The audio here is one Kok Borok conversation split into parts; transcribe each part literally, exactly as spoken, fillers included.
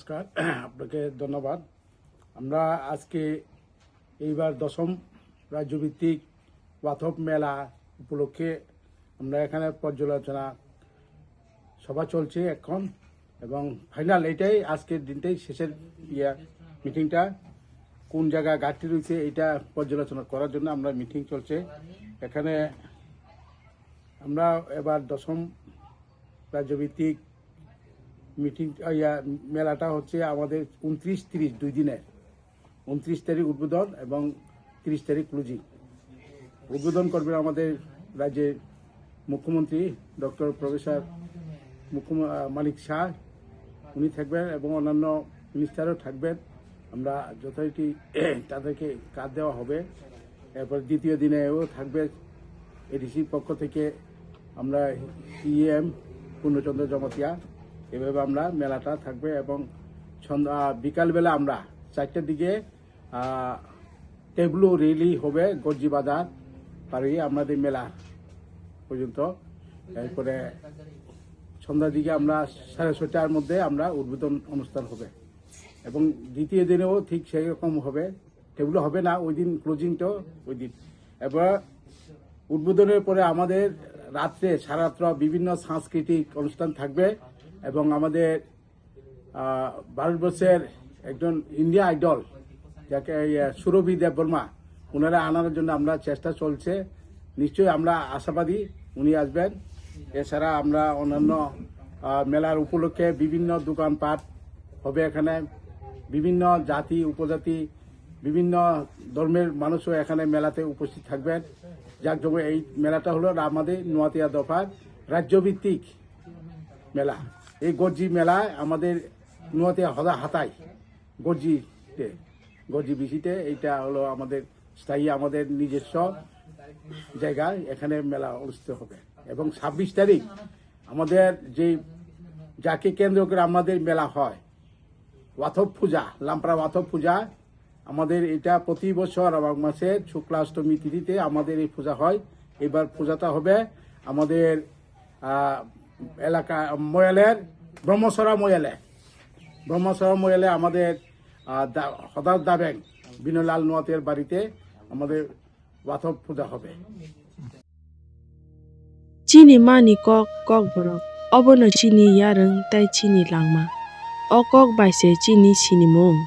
নমস্কার, আপনাকে ধন্যবাদ। আমরা আজকে এইবার দশম রাজ্যভিত্তিক ওয়াথফ মেলা উপলক্ষে আমরা এখানে পর্যালোচনা সভা চলছে এখন, এবং ফাইনাল এটাই, আজকের দিনটাই শেষের ইয়ে মিটিংটা। কোন জায়গায় ঘাটতি রয়েছে এটা পর্যালোচনা করার জন্য আমরা মিটিং চলছে এখানে। আমরা এবার দশম রাজ্যভিত্তিক মিটিং, ইয়া, মেলাটা হচ্ছে আমাদের ঊনত্রিশ তিরিশ দুই দিনের, ঊনত্রিশ তারিখ উদ্বোধন এবং তিরিশ তারিখ ক্লোজিং। উদ্বোধন করবেন আমাদের রাজ্যের মুখ্যমন্ত্রী ডক্টর প্রফেসর মুখ্যম-, আহ, মানিক শাহ, উনি থাকবেন এবং অন্যান্য মিনিস্টারও থাকবেন। আমরা যথারীতি তাদেরকে কার্ড দেওয়া হবে। এরপর দ্বিতীয় দিনেও থাকবে এডিসির পক্ষ থেকে আমরা সিইএম পূর্ণচন্দ্র জমাতিয়া। এভাবে আমরা মেলাটা থাকবে এবং সন্ধ্যা, বিকালবেলা আমরা চারটার দিকে, আহ, টেবলু র্যালি হবে গর্জি বাজার পাড়ি আমাদের মেলা পর্যন্ত। এরপরে সন্ধ্যার দিকে আমরা সাড়ে ছয়টার মধ্যে আমরা উদ্বোধন অনুষ্ঠান হবে এবং দ্বিতীয় দিনেও ঠিক সেই রকম হবে। টেবলু হবে না, ওই দিন ক্লোজিং তো ওই দিন। এবার উদ্বোধনের পরে আমাদের রাত্রে সারা রাত্র বিভিন্ন সাংস্কৃতিক অনুষ্ঠান থাকবে এবং আমাদের, আহ, ভারতবর্ষের একজন ইন্ডিয়া আইডল, যাকে, ইয়ে, সুরভি দেববর্মা, ওনারা আনার জন্য আমরা চেষ্টা চলছে। নিশ্চয়ই আমরা আশাবাদী উনি আসবেন। এছাড়া আমরা অন্যান্য, আহ, মেলার উপলক্ষে বিভিন্ন দোকানপাট হবে এখানে, বিভিন্ন জাতি উপজাতি বিভিন্ন ধর্মের মানুষও এখানে মেলাতে উপস্থিত থাকবেন। যাক জমে এই মেলাটা হলো আমাদের নোয়াতিয়া দফার রাজ্যভিত্তিক মেলা। এই গর্জি মেলা আমাদের নোয়াতিয়া হদা হাতাই গর্জিতে, গর্জি বিসিতে এইটা হলো আমাদের স্থায়ী, আমাদের নিজস্ব জায়গায় এখানে মেলা অনুষ্ঠিত হবে। এবং ছাব্বিশ তারিখ আমাদের যে, যাকে কেন্দ্র করে আমাদের মেলা হয়, ওয়াথফ পূজা, লাম্পরা ওয়াথফ পূজা, আমাদের এটা প্রতি বছর রামাঘ মাসের শুক্লাষ্টমী তিথিতে আমাদের এই পূজা হয়। এবার পূজাটা হবে আমাদের, আহ, এলাকা ময়ালের, ব্রহ্মসরা ময়ালে, ব্রহ্মসরা ময়ালে আমাদের, আহ, দা-, হদার দাবেং বিনয়লাল নোয়াতিয়ার বাড়িতে আমাদের ওয়াথফ পূজা হবে। Chini mani kok, Kokborok, obono chini yarwng tei chini langma. O kok bai se chini sinimung.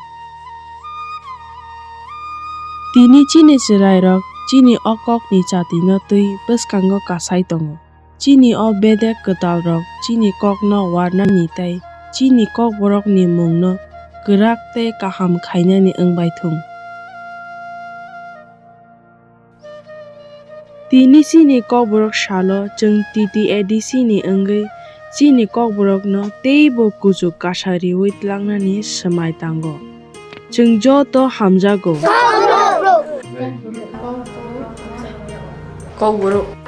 Tini chini chwrairok chini o kokni chatino twi bwskango kasai tongo. Chini o bedek kwtalrok chini kokno warnani tei chini Kokborokni mungno kwrak tei kaham khainani wng bai thung. Tini chini Kokborok salo chwng T T A D C ni wngwi chini Kokborokno teibo kuchuk kasa riwi tlangnani swmai tango. Chwng joto hamjago. Kokborok.